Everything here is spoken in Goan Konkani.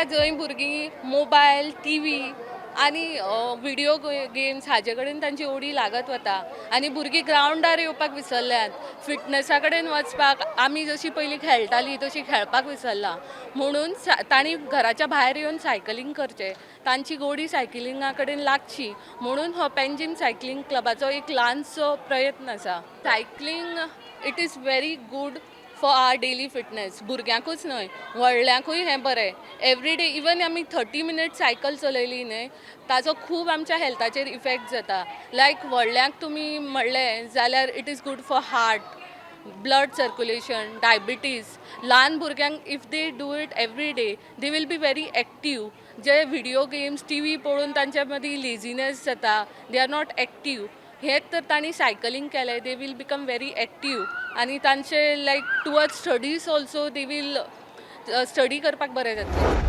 आसा जंय भुरगीं मोबायल, टीवी आनी विडियो गेम्स हाजे कडेन तांची ओडी लागत वता आनी भुरगीं ग्रावंडार येवपाक विसरल्यात. फिटनसा कडेन वचपाक, आमी जशी पयलीं खेळटालीं तशी खेळपाक विसरला. म्हणून तांणी घराच्या भायर येवन सायकलींग करचें, तांची गोडी सायकलिंगा कडेन लागची म्हणून हो पेंजीम सायकलींग क्लबाचो एक ल्हानसो प्रयत्न आसा. Cycling, it is very good for our daily fitness. भुरग्यांकूच न्हय, व्हडल्यांकूय हें बरें. एवरी डे इवन आमी 30 मिनट सायकल चलयली न्हय, ताजो खूब आमच्या हेल्थाचेर इफेक्ट जाता. लायक व्हडल्यांक तुमी म्हणलें जाल्यार it is good for heart, blood circulation, diabetes. ल्हान भुरग्यांक if they do it every day, they will be very active. J video games, TV पळोवन तांच्या मदीं लेजिनेस जाता, they are not active. हेच तर तांणी सायकलींग केलें, they will become very active आनी तांचे like towards studies also, they will study करपाक बरें जातलें.